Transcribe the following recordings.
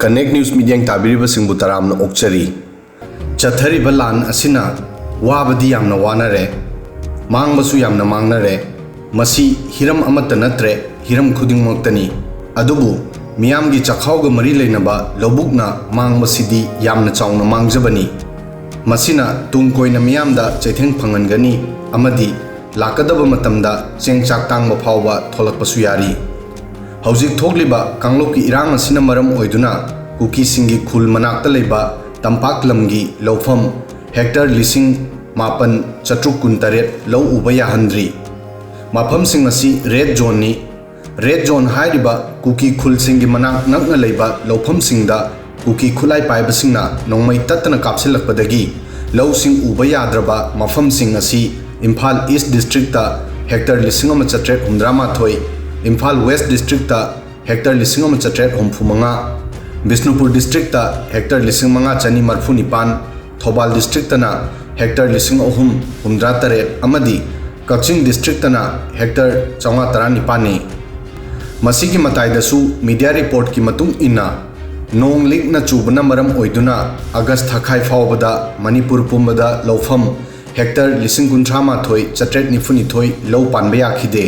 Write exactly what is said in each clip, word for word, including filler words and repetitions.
Connect News ꯃꯤꯠꯌꯦꯡ ꯇꯥꯕꯤꯔꯤꯕꯁꯤꯡꯕꯨ ꯇꯔꯥꯝꯅ ꯑꯣꯛꯆꯔꯤ꯫ ꯆꯠꯊꯔꯤꯕ ꯂꯥꯟ ꯑꯁꯤꯅ ꯋꯥꯕꯗꯤ ꯌꯥꯝꯅ ꯋꯥꯅꯔꯦ, ꯃꯥꯡꯕꯁꯨ ꯌꯥꯝꯅ ꯃꯥꯡꯅꯔꯦ꯫ ꯃꯁꯤ ꯍꯤꯔꯝ ꯑꯃꯠꯇ ꯅꯠꯇ꯭ꯔꯦ, ꯍꯤꯔꯝ ꯈꯨꯗꯤꯡꯃꯛꯇꯅꯤ꯫ ꯑꯗꯨꯕꯨ ꯃꯤꯌꯥꯝꯒꯤ ꯆꯥꯛꯈꯥꯎꯒ ꯃꯔꯤ ꯂꯩꯅꯕ ꯂꯧꯕꯨꯛꯅ ꯃꯥꯡꯕꯁꯤꯗꯤ ꯌꯥꯝꯅ ꯆꯥꯎꯅ ꯃꯥꯡꯖꯕꯅꯤ꯫ ꯃꯁꯤꯅ ꯇꯨꯡ ꯀꯣꯏꯅ ꯃꯤꯌꯥꯝꯗ ꯆꯩꯊꯦꯡ ꯐꯪꯍꯟꯒꯅꯤ ꯑꯃꯗꯤ ꯂꯥꯛꯀꯗꯕ ꯃꯇꯝꯗ ꯆꯦꯡ ꯆꯥꯛ ꯇꯥꯡꯕ ꯐꯥꯎꯕ ꯊꯣꯛꯂꯛꯄꯁꯨ ꯌꯥꯔꯤ꯫ ꯍꯧꯖꯤꯛ ꯊꯣꯛꯂꯤꯕ ꯀꯥꯡꯂꯨꯞꯀꯤ ꯏꯔꯥꯡ ꯑꯁꯤꯅ ꯃꯔꯝ ꯑꯣꯏꯗꯨꯅ ꯀꯨꯀꯤꯁꯤꯡꯒꯤ ꯈꯨꯜ ꯃꯅꯥꯛꯇ ꯂꯩꯕ ꯇꯝꯄꯥꯛ ꯂꯝꯒꯤ ꯂꯧꯐꯝ ꯍꯦꯛꯇꯔ ꯂꯤꯁꯤꯡ ꯃꯥꯄꯟ ꯆꯥꯇ꯭ꯔꯨꯛ ꯀꯨꯟꯇꯔꯦꯠ ꯂꯧ ꯎꯕ ꯌꯥꯍꯟꯗ꯭ꯔꯤ꯫ ꯃꯐꯝꯁꯤꯡ ꯑꯁꯤ ꯔꯦꯗ ꯖꯣꯟꯅꯤ꯫ ꯔꯦꯗ ꯖꯣꯟ ꯍꯥꯏꯔꯤꯕ ꯀꯨꯀꯤ ꯈꯨꯜꯁꯤꯡꯒꯤ ꯃꯅꯥꯛ ꯅꯛꯅ ꯂꯩꯕ ꯂꯧꯐꯝꯁꯤꯡꯗ ꯀꯨꯀꯤ ꯈꯨꯠꯂꯥꯏ ꯄꯥꯏꯕꯁꯤꯡꯅ ꯅꯣꯡꯃꯩ ꯇꯠꯇꯅ ꯀꯥꯞꯁꯤꯜꯂꯛꯄꯗꯒꯤ ꯂꯧꯁꯤꯡ ꯎꯕ ꯌꯥꯗ꯭ꯔꯕ ꯃꯐꯝꯁꯤꯡ ꯑꯁꯤ ꯏꯝꯐꯥꯜ ꯏꯁ ꯗꯤꯁꯇ꯭ꯔꯤꯛꯇ ꯍꯦꯛꯇꯔ ꯂꯤꯁꯤꯡ ꯑꯃ ꯆꯥꯇ꯭ꯔꯦꯠ ꯍꯨꯝꯗ꯭ꯔꯥ ꯃꯥꯊꯣꯏ, ꯏꯝꯐꯥꯜ ꯋꯦꯁ ꯗꯤꯁꯇ꯭ꯔꯤꯛꯇ ꯍꯦꯛꯇꯔ ꯂꯤꯁꯤꯡ ꯑꯃ ꯆꯥꯇ꯭ꯔꯦꯠ ꯍꯨꯝꯐꯨ ꯃꯉꯥ, ꯕꯤꯁꯅꯨꯄꯨꯔ ꯗꯤꯁꯇ꯭ꯔꯤꯛꯇ ꯍꯦꯛꯇꯔ ꯂꯤꯁꯤꯡ ꯃꯉꯥ ꯆꯅꯤ ꯃꯔꯤꯐꯨ ꯅꯤꯄꯥꯟ, ꯊꯧꯕꯥꯜ ꯗꯤꯁꯇ꯭ꯔꯤꯛꯇꯅ ꯍꯦꯛꯇꯔ ꯂꯤꯁꯤꯡ ꯑꯍꯨꯝ ꯍꯨꯝꯗ꯭ꯔꯥ ꯇꯔꯦꯠ ꯑꯃꯗꯤ ꯀꯛꯆꯤꯡ ꯗꯤꯁꯇ꯭ꯔꯤꯛꯇꯅ ꯍꯦꯛꯇꯔ ꯆꯥꯝꯃꯉꯥ ꯇꯔꯥꯅꯤꯄꯥꯟꯅꯤ꯫ ꯃꯁꯤꯒꯤ ꯃꯇꯥꯏꯗꯁꯨ ꯃꯤꯗꯤꯌꯥ ꯔꯤꯄꯣꯔꯠꯀꯤ ꯃꯇꯨꯡ ꯏꯟꯅ, ꯅꯣꯡ ꯂꯤꯛꯅ ꯆꯨꯕꯅ ꯃꯔꯝ ꯑꯣꯏꯗꯨꯅ ꯑꯥꯒꯁ ꯊꯥꯈꯥꯏ ꯐꯥꯎꯕꯗ ꯃꯅꯤꯄꯨꯔ ꯄꯨꯝꯕꯗ ꯂꯧꯐꯝ ꯍꯦꯛꯇꯔ ꯂꯤꯁꯤꯡ ꯀꯨꯟꯊ꯭ꯔꯥ ꯃꯥꯊꯣꯏ ꯆꯥꯇ꯭ꯔꯦꯠ ꯅꯤꯐꯨ ꯅꯤꯊꯣꯏ ꯂꯧ ꯄꯥꯟꯕ ꯌꯥꯈꯤꯗꯦ꯫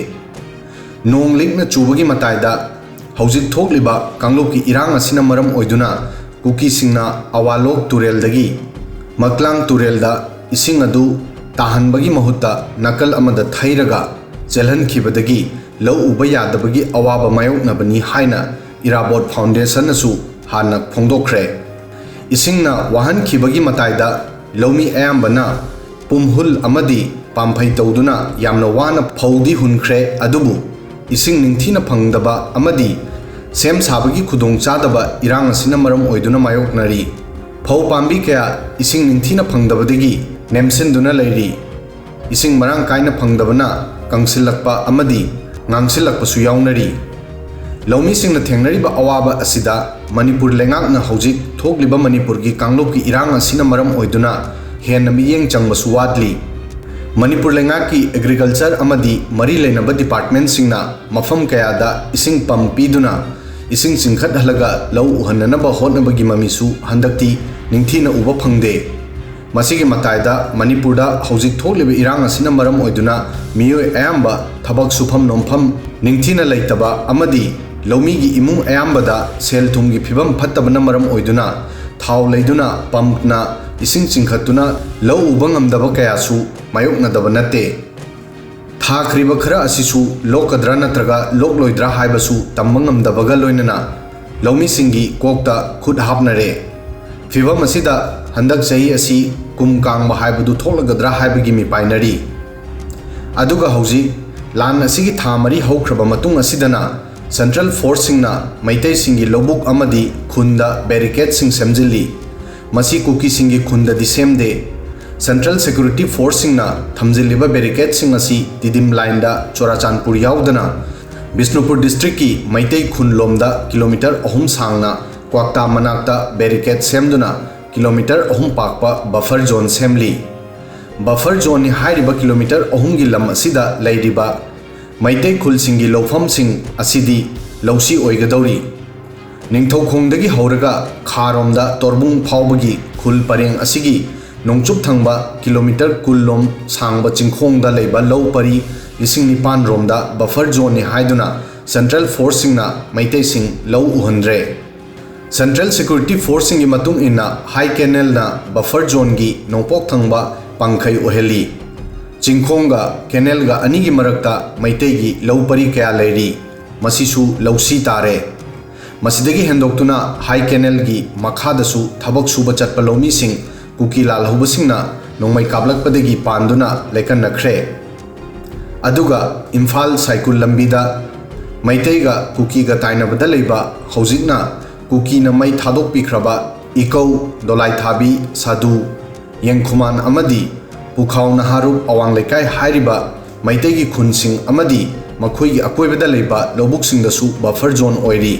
ꯅꯣꯡ ꯂꯤꯛꯅ ꯆꯨꯕꯒꯤ ꯃꯇꯥꯏꯗ ꯍꯧꯖꯤꯛ ꯊꯣꯛꯂꯤꯕ ꯀꯥꯡꯂꯨꯞꯀꯤ ꯏꯔꯥꯡ ꯑꯁꯤꯅ ꯃꯔꯝ ꯑꯣꯏꯗꯨꯅ ꯀꯨꯀꯤꯁꯤꯡꯅ ꯑꯋꯥꯂꯣꯛ ꯇꯨꯔꯦꯜꯗꯒꯤ ꯃꯛꯂꯥꯡ ꯇꯨꯔꯦꯜꯗ ꯏꯁꯤꯡ ꯑꯗꯨ ꯇꯥꯍꯟꯕꯒꯤ ꯃꯍꯨꯠꯇ ꯅꯥꯀꯜ ꯑꯃꯗ ꯊꯩꯔꯒ ꯆꯦꯜꯍꯟꯈꯤꯕꯗꯒꯤ ꯂꯧ ꯎꯕ ꯌꯥꯗꯕꯒꯤ ꯑꯋꯥꯕ ꯃꯥꯌꯣꯛꯅꯕꯅꯤ ꯍꯥꯏꯅ ꯏꯔꯥꯕꯣꯠ ꯐꯥꯎꯟꯗꯦꯁꯟꯅꯁꯨ ꯍꯥꯟꯅ ꯐꯣꯡꯗꯣꯛꯈ꯭ꯔꯦ꯫ ꯏꯁꯤꯡꯅ ꯋꯥꯍꯟꯈꯤꯕꯒꯤ ꯃꯇꯥꯏꯗ ꯂꯧꯃꯤ ꯑꯌꯥꯝꯕꯅ ꯄꯨꯝꯍꯨꯜ ꯑꯃꯗꯤ ꯄꯥꯝꯐꯩ ꯇꯧꯗꯨꯅ ꯌꯥꯝꯅ ꯋꯥꯅ ꯐꯧꯗꯤ ꯍꯨꯟꯈ꯭ꯔꯦ, ꯑꯗꯨꯕꯨ ꯏꯁꯤꯡ ꯅꯤꯡꯊꯤꯅ ꯐꯪꯗꯕ ꯑꯃꯗꯤ ꯁꯦꯝ ꯁꯥꯕꯒꯤ ꯈꯨꯗꯣꯡꯆꯥꯗꯕ ꯏꯔꯥꯡ ꯑꯁꯤꯅ ꯃꯔꯝ ꯑꯣꯏꯗꯨꯅ ꯃꯥꯌꯣꯛꯅꯔꯤ꯫ ꯐꯧ ꯄꯥꯝꯕꯤ ꯀꯌꯥ ꯏꯁꯤꯡ ꯅꯤꯡꯊꯤꯅ ꯐꯪꯗꯕꯗꯒꯤ ꯅꯦꯝꯁꯤꯟꯗꯨꯅ ꯂꯩꯔꯤ꯫ ꯏꯁꯤꯡ ꯃꯔꯥꯡ ꯀꯥꯏꯅ ꯐꯪꯗꯕꯅ ꯀꯪꯁꯤꯜꯂꯛꯄ ꯑꯃꯗꯤ ꯉꯥꯡꯁꯤꯜꯂꯛꯄꯁꯨ ꯌꯥꯎꯅꯔꯤ꯫ ꯂꯧꯃꯤꯁꯤꯡꯅ ꯊꯦꯡꯅꯔꯤꯕ ꯑꯋꯥꯕ ꯑꯁꯤꯗ ꯃꯅꯤꯄꯨꯔ ꯂꯩꯉꯥꯛꯅ ꯍꯧꯖꯤꯛ ꯊꯣꯛꯂꯤꯕ ꯃꯅꯤꯄꯨꯔꯒꯤ ꯀꯥꯡꯂꯨꯞꯀꯤ ꯏꯔꯥꯡ ꯑꯁꯤꯅ ꯃꯔꯝ ꯑꯣꯏꯗꯨꯅ ꯍꯦꯟꯅ ꯃꯤꯠꯌꯦꯡ ꯆꯪꯕꯁꯨ ꯋꯥꯠꯂꯤ꯫ ꯃꯅꯤꯄꯨꯔ ꯂꯩꯉꯥꯛꯀꯤ ꯑꯦꯒ꯭ꯔꯤꯀꯜꯆꯔ ꯑꯃꯗꯤ ꯃꯔꯤ ꯂꯩꯅꯕ ꯗꯤꯄꯥꯔꯠꯃꯦꯟꯁꯤꯡꯅ ꯃꯐꯝ ꯀꯌꯥꯗ ꯏꯁꯤꯡ ꯄꯝ ꯄꯤꯗꯨꯅ ꯏꯁꯤꯡ ꯆꯤꯡꯈꯠꯍꯜꯂꯒ ꯂꯧ ꯎꯍꯟꯅꯅꯕ ꯍꯣꯠꯅꯕꯒꯤ ꯃꯃꯤꯁꯨ ꯍꯟꯗꯛꯇꯤ ꯅꯤꯡꯊꯤꯅ ꯎꯕ ꯐꯪꯗꯦ꯫ ꯃꯁꯤꯒꯤ ꯃꯇꯥꯏꯗ ꯃꯅꯤꯄꯨꯔꯗ ꯍꯧꯖꯤꯛ ꯊꯣꯛꯂꯤꯕ ꯏꯔꯥꯡ ꯑꯁꯤꯅ ꯃꯔꯝ ꯑꯣꯏꯗꯨꯅ ꯃꯤꯑꯣꯏ ꯑꯌꯥꯝꯕ ꯊꯕꯛ ꯁꯨꯐꯝ ꯅꯣꯝꯐꯝ ꯅꯤꯡꯊꯤꯅ ꯂꯩꯇꯕ ꯑꯃꯗꯤ ꯂꯧꯃꯤꯒꯤ ꯏꯃꯨꯡ ꯑꯌꯥꯝꯕꯗ ꯁꯦꯜ ꯊꯨꯝꯒꯤ ꯐꯤꯕꯝ ꯐꯠꯇꯕꯅ ꯃꯔꯝ ꯑꯣꯏꯗꯨꯅ ꯊꯥꯎ ꯂꯩꯗꯨꯅ ꯄꯝꯞꯅ ꯏꯁꯤꯡ ꯆꯤꯡꯈꯠꯇꯨꯅ ꯂꯧ ꯎꯕ ꯉꯝꯗꯕ ꯀꯌꯥꯁꯨ ꯃꯥꯌꯣꯛꯅꯗꯕ ꯅꯠꯇꯦ꯫ ꯊꯥꯈ꯭ꯔꯤꯕ ꯈꯔ ꯑꯁꯤꯁꯨ ꯂꯣꯛꯀꯗ꯭ꯔꯥ ꯅꯠꯇ꯭ꯔꯒ ꯂꯣꯛꯂꯣꯏꯗ꯭ꯔꯥ ꯍꯥꯏꯕꯁꯨ ꯇꯝꯕ ꯉꯝꯗꯕꯒ ꯂꯣꯏꯅꯅ ꯂꯧꯃꯤꯁꯤꯡꯒꯤ ꯀꯣꯛꯇ ꯈꯨꯠ ꯍꯥꯞꯅꯔꯦ꯫ ꯐꯤꯚꯝ ꯑꯁꯤꯗ ꯍꯟꯗꯛ ꯆꯍꯤ ꯑꯁꯤ ꯀꯨꯝ ꯀꯥꯡꯕ ꯍꯥꯏꯕꯗꯨ ꯊꯣꯛꯂꯒꯗ꯭ꯔꯥ ꯍꯥꯏꯕꯒꯤ ꯃꯤꯄꯥꯏꯅꯔꯤ꯫ ꯑꯗꯨꯒ ꯍꯧꯖꯤꯛ ꯂꯥꯟ ꯑꯁꯤꯒꯤ ꯊꯥ ꯃꯔꯤ ꯍꯧꯈ꯭ꯔꯕ ꯃꯇꯨꯡ ꯑꯁꯤꯗꯅ ꯁꯦꯟꯇ꯭ꯔꯦꯜ ꯐꯣꯔꯁꯁꯤꯡꯅ ꯃꯩꯇꯩꯁꯤꯡꯒꯤ ꯂꯧꯕꯨꯛ ꯑꯃꯗꯤ ꯈꯨꯟꯗ ꯕꯦꯔꯤꯀꯦꯗꯁꯤꯡ ꯁꯦꯝꯖꯤꯜꯂꯤ꯫ ꯃꯁꯤ ꯀꯨꯀꯤꯁꯤꯡꯒꯤ ꯈꯨꯟꯗꯗꯤ ꯁꯦꯝꯗꯦ꯫ ꯁꯦꯟꯇ꯭ꯔꯦꯜ ꯁꯦꯀ꯭ꯌꯨꯔꯤꯇꯤ ꯐꯣꯔꯁꯁꯤꯡꯅ ꯊꯝꯖꯤꯜꯂꯤꯕ ꯕꯦꯔꯤꯀꯦꯗꯁꯤꯡ ꯑꯁꯤ ꯇꯤꯗꯤꯝ ꯂꯥꯏꯟꯗ ꯆꯨꯔꯥꯆꯥꯟꯄꯨꯔ ꯌꯥꯎꯗꯅ ꯕꯤꯁꯅꯨꯄꯨꯔ ꯗꯤꯁꯇ꯭ꯔꯤꯛꯀꯤ ꯃꯩꯇꯩ ꯈꯨꯟ ꯂꯣꯝꯗ ꯀꯤꯂꯣꯃꯤꯇꯔ ꯑꯍꯨꯝ ꯁꯥꯡꯅ ꯀ꯭ꯋꯥꯛꯇꯥ ꯃꯅꯥꯛꯇ ꯕꯦꯔꯤꯀꯦꯗ ꯁꯦꯝꯗꯨꯅ ꯀꯤꯂꯣꯃꯤꯇꯔ ꯑꯍꯨꯝ ꯄꯥꯛꯄ ꯕꯐꯔ ꯖꯣꯟ ꯁꯦꯝꯂꯤ꯫ ꯕꯐꯔ ꯖꯣꯟꯅꯤ ꯍꯥꯏꯔꯤꯕ ꯀꯤꯂꯣꯃꯤꯇꯔ ꯑꯍꯨꯝꯒꯤ ꯂꯝ ꯑꯁꯤꯗ ꯂꯩꯔꯤꯕ ꯃꯩꯇꯩ ꯈꯨꯜꯁꯤꯡꯒꯤ ꯂꯧꯐꯝꯁꯤꯡ ꯑꯁꯤꯗꯤ ꯂꯧꯁꯤ ꯑꯣꯏꯒꯗꯧꯔꯤ꯫ ꯅꯤꯡꯊꯧꯈꯣꯡꯗꯒꯤ ꯍꯧꯔꯒ ꯈꯥꯔꯣꯝꯗ ꯇꯣꯔꯕꯨꯡ ꯐꯥꯎꯕꯒꯤ ꯈꯨꯜ ꯄꯔꯦꯡ ꯑꯁꯤꯒꯤ ꯅꯣꯡꯆꯨꯞ ꯊꯪꯕ ꯀꯤꯂꯣꯃꯤꯇꯔ ꯀꯨꯟ ꯂꯣꯝ ꯁꯥꯡꯕ ꯆꯤꯡꯈꯣꯡꯗ ꯂꯩꯕ ꯂꯧ ꯄꯔꯤ ꯂꯤꯁꯤꯡ ꯅꯤꯄꯥꯟ ꯔꯣꯝꯗ ꯕꯐꯔ ꯖꯣꯟꯅꯤ ꯍꯥꯏꯗꯨꯅ ꯁꯦꯟꯇ꯭ꯔꯦꯜ ꯐꯣꯔꯁꯁꯤꯡꯅ ꯃꯩꯇꯩꯁꯤꯡ ꯂꯧ ꯎꯍꯟꯗ꯭ꯔꯦ꯫ ꯁꯦꯟꯇ꯭ꯔꯦꯜ ꯁꯦꯀ꯭ꯌꯨꯔꯤꯇꯤ ꯐꯣꯔꯁꯁꯤꯡꯒꯤ ꯃꯇꯨꯡ ꯏꯟꯅ ꯍꯥꯏ ꯀꯦꯅꯦꯜꯅ ꯕꯐꯔ ꯖꯣꯟꯒꯤ ꯅꯣꯡꯄꯣꯛ ꯊꯪꯕ ꯄꯥꯡꯈꯩ ꯑꯣꯏꯍꯜꯂꯤ꯫ ꯆꯤꯡꯈꯣꯡꯒ ꯀꯦꯅꯦꯜꯒ ꯑꯅꯤꯒꯤ ꯃꯔꯛꯇ ꯃꯩꯇꯩꯒꯤ ꯂꯧ ꯄꯔꯤ ꯀꯌꯥ ꯂꯩꯔꯤ, ꯃꯁꯤꯁꯨ ꯂꯧꯁꯤ ꯇꯥꯔꯦ꯫ ꯃꯁꯤꯗꯒꯤ ꯍꯦꯟꯗꯣꯛꯇꯨꯅ ꯍꯥꯏ ꯀꯦꯅꯦꯜꯒꯤ ꯃꯈꯥꯗꯁꯨ ꯊꯕꯛ ꯁꯨꯕ ꯆꯠꯄ ꯂꯧꯃꯤꯁꯤꯡ ꯀꯨꯀꯤ ꯂꯥꯜꯍꯧꯕꯁꯤꯡꯅ ꯅꯣꯡꯃꯩ ꯀꯥꯞꯂꯛꯄꯗꯒꯤ ꯄꯥꯟꯗꯨꯅ ꯂꯩꯀꯟꯅꯈ꯭ꯔꯦ꯫ ꯑꯗꯨꯒ ꯏꯝꯐꯥꯜ ꯁꯥꯏꯀꯨꯜ ꯂꯝꯕꯤꯗ ꯃꯩꯇꯩꯒ ꯀꯨꯀꯤꯒ ꯇꯥꯏꯅꯕꯗ ꯂꯩꯕ, ꯍꯧꯖꯤꯛꯅ ꯀꯨꯀꯤꯅ ꯃꯩ ꯊꯥꯗꯣꯛꯄꯤꯈ꯭ꯔꯕ ꯏꯀꯧ, ꯗꯣꯂꯥꯏꯊꯥꯕꯤ, ꯁꯥꯗꯨ, ꯌꯦꯡꯈꯨꯃꯥꯟ ꯑꯃꯗꯤ ꯄꯨꯈꯥꯎ ꯅꯍꯥꯔꯨꯞ ꯑꯋꯥꯡ ꯂꯩꯀꯥꯏ ꯍꯥꯏꯔꯤꯕ ꯃꯩꯇꯩꯒꯤ ꯈꯨꯟꯁꯤꯡ ꯑꯃꯗꯤ ꯃꯈꯣꯏꯒꯤ ꯑꯀꯣꯏꯕꯗ ꯂꯩꯕ ꯂꯧꯕꯨꯛꯁꯤꯡꯗꯁꯨ ꯕꯐꯔ ꯖꯣꯟ ꯑꯣꯏꯔꯤ꯫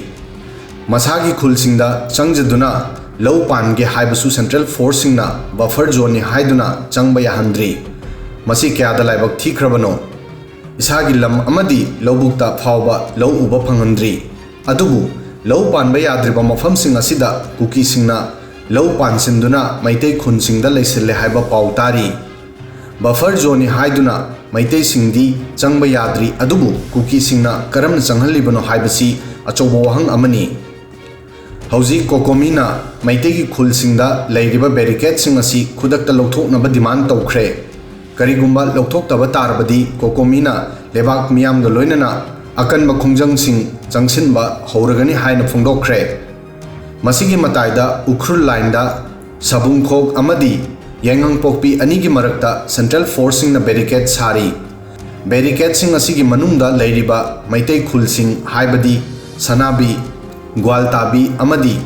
ꯃꯁꯥꯒꯤ ꯈꯨꯜꯁꯤꯡꯗ ꯆꯪꯖꯗꯨꯅ ꯂꯧ ꯄꯥꯟꯒꯦ ꯍꯥꯏꯕꯁꯨ ꯁꯦꯟꯇ꯭ꯔꯦꯜ ꯐꯣꯔꯁꯁꯤꯡꯅ ꯕꯐꯔ ꯖꯣꯟꯅꯤ ꯍꯥꯏꯗꯨꯅ ꯆꯪꯕ ꯌꯥꯍꯟꯗ꯭ꯔꯤ꯫ ꯃꯁꯤ ꯀꯌꯥꯗ ꯂꯥꯏꯕꯛ ꯊꯤꯈ꯭ꯔꯕꯅꯣ? ꯏꯁꯥꯒꯤ ꯂꯝ ꯑꯃꯗꯤ ꯂꯧꯕꯨꯛꯇ ꯐꯥꯎꯕ ꯂꯧ ꯎꯕ ꯐꯪꯍꯟꯗ꯭ꯔꯤ꯫ ꯑꯗꯨꯕꯨ ꯂꯧ ꯄꯥꯟꯕ ꯌꯥꯗ꯭ꯔꯤꯕ ꯃꯐꯝꯁꯤꯡ ꯑꯁꯤꯗ ꯀꯨꯀꯤꯁꯤꯡꯅ ꯂꯧ ꯄꯥꯟꯁꯤꯟꯗꯨꯅ ꯃꯩꯇꯩ ꯈꯨꯟꯁꯤꯡꯗ ꯂꯩꯁꯤꯜꯂꯦ ꯍꯥꯏꯕ ꯄꯥꯎ ꯇꯥꯔꯤ꯫ ꯕꯐꯔ ꯖꯣꯟꯅꯤ ꯍꯥꯏꯗꯨꯅ ꯃꯩꯇꯩꯁꯤꯡꯗꯤ ꯆꯪꯕ ꯌꯥꯗ꯭ꯔꯤ, ꯑꯗꯨꯕꯨ ꯀꯨꯀꯤꯁꯤꯡꯅ ꯀꯔꯝꯅ ꯆꯪꯍꯜꯂꯤꯕꯅꯣ ꯍꯥꯏꯕꯁꯤ ꯑꯆꯧꯕ ꯋꯥꯍꯪ ꯑꯃꯅꯤ꯫ ꯍꯧꯖꯤꯛ ꯀꯣꯀꯣꯃꯤꯅ ꯃꯩꯇꯩꯒꯤ ꯈꯨꯜꯁꯤꯡꯗ ꯂꯩꯔꯤꯕ ꯕꯦꯔꯤꯀꯦꯗꯁꯤꯡ ꯑꯁꯤ ꯈꯨꯗꯛꯇ ꯂꯧꯊꯣꯛꯅꯕ ꯗꯤꯃꯥꯟ ꯇꯧꯈ꯭ꯔꯦ꯫ ꯀꯔꯤꯒꯨꯝꯕ ꯂꯧꯊꯣꯛꯇꯕ ꯇꯥꯔꯕꯗꯤ ꯀꯣꯀꯣꯃꯤꯅ ꯂꯩꯕꯥꯛ ꯃꯤꯌꯥꯝꯒ ꯂꯣꯏꯅꯅ ꯑꯀꯟꯕ ꯈꯣꯡꯖꯪꯁꯤꯡ ꯆꯪꯁꯤꯟꯕ ꯍꯧꯔꯒꯅꯤ ꯍꯥꯏꯅ ꯐꯣꯡꯗꯣꯛꯈ꯭ꯔꯦ꯫ ꯃꯁꯤꯒꯤ ꯃꯇꯥꯏꯗ ꯎꯈ꯭ꯔꯨꯜ ꯂꯥꯏꯟꯗ ꯁꯕꯨꯡꯈꯣꯛ ꯑꯃꯗꯤ ꯌꯥꯏꯉꯪꯄꯣꯛꯄꯤ ꯑꯅꯤꯒꯤ ꯃꯔꯛꯇ ꯁꯦꯟꯇ꯭ꯔꯦꯜ ꯐꯣꯔꯁꯁꯤꯡꯅ ꯕꯦꯔꯤꯀꯦꯗ ꯁꯥꯔꯤ꯫ ꯕꯦꯔꯤꯀꯦꯗꯁꯤꯡ ꯑꯁꯤꯒꯤ ꯃꯅꯨꯡꯗ ꯂꯩꯔꯤꯕ ꯃꯩꯇꯩ ꯈꯨꯜꯁꯤꯡ ꯍꯥꯏꯕꯗꯤ ꯁꯅꯥꯕꯤ, ꯒ꯭ꯋꯥꯜꯇꯥꯕꯤ ꯑꯃꯗꯤ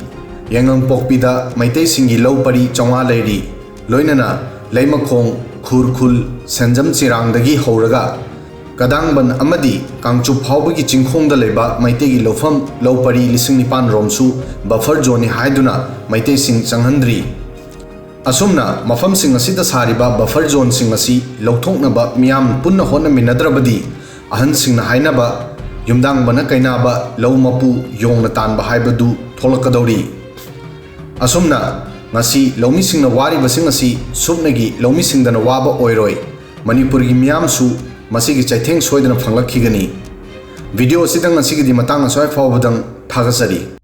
ꯌꯥꯏꯉꯪꯄꯣꯛꯄꯤꯗ ꯃꯩꯇꯩꯁꯤꯡꯒꯤ ꯂꯧ ꯄꯔꯤ ꯆꯥꯝꯃꯉꯥ ꯂꯩꯔꯤ꯫ ꯂꯣꯏꯅꯅ ꯂꯩꯃꯈꯣꯡ, ꯈꯨꯔꯈꯨꯜ, ꯁꯦꯟꯖꯝ ꯆꯤꯔꯥꯡꯗꯒꯤ ꯍꯧꯔꯒ ꯀꯗꯥꯡꯕꯟ ꯑꯃꯗꯤ ꯀꯥꯡꯆꯨꯞ ꯐꯥꯎꯕꯒꯤ ꯆꯤꯡꯈꯣꯡꯗ ꯂꯩꯕ ꯃꯩꯇꯩꯒꯤ ꯂꯧꯐꯝ ꯂꯧ ꯄꯔꯤ ꯂꯤꯁꯤꯡ ꯅꯤꯄꯥꯟ ꯔꯣꯝꯁꯨ ꯕꯐꯔ ꯖꯣꯟꯅꯤ ꯍꯥꯏꯗꯨꯅ ꯃꯩꯇꯩꯁꯤꯡ ꯆꯪꯍꯟꯗ꯭ꯔꯤ꯫ ꯑꯁꯨꯝꯅ ꯃꯐꯝꯁꯤꯡ ꯑꯁꯤꯗ ꯁꯥꯔꯤꯕ ꯕꯐꯔ ꯖꯣꯟꯁꯤꯡ ꯑꯁꯤ ꯂꯧꯊꯣꯛꯅꯕ ꯃꯤꯌꯥꯝ ꯄꯨꯟꯅ ꯍꯣꯠꯅꯃꯤꯟꯅꯗ꯭ꯔꯕꯗꯤ ꯑꯍꯟꯁꯤꯡꯅ ꯍꯥꯏꯅꯕ ꯌꯨꯝꯗꯥꯡꯕꯅ ꯀꯩꯅꯥꯕ ꯂꯧ ꯃꯄꯨ ꯌꯣꯡꯅ ꯇꯥꯟꯕ ꯍꯥꯏꯕꯗꯨ ꯊꯣꯛꯂꯛꯀꯗꯧꯔꯤ꯫ ꯑꯁꯨꯝꯅ ꯉꯁꯤ ꯂꯧꯃꯤꯁꯤꯡꯅ ꯋꯥꯔꯤꯕꯁꯤꯡ ꯑꯁꯤ ꯁꯨꯞꯅꯒꯤ ꯂꯧꯃꯤꯁꯤꯡꯗꯅ ꯋꯥꯕ ꯑꯣꯏꯔꯣꯏ, ꯃꯅꯤꯄꯨꯔꯒꯤ ꯃꯤꯌꯥꯝꯁꯨ ꯃꯁꯤꯒꯤ ꯆꯩꯊꯦꯡ ꯁꯣꯏꯗꯅ ꯐꯪꯂꯛꯈꯤꯒꯅꯤ꯫ ꯚꯤꯗꯤꯑꯣ ꯑꯁꯤꯗ ꯉꯁꯤꯒꯤꯗꯤ ꯃꯇꯥꯡ ꯑꯁ꯭ꯋꯥꯏ ꯐꯥꯎꯕꯗꯪ꯫ ꯊꯥꯒꯠꯆꯔꯤ꯫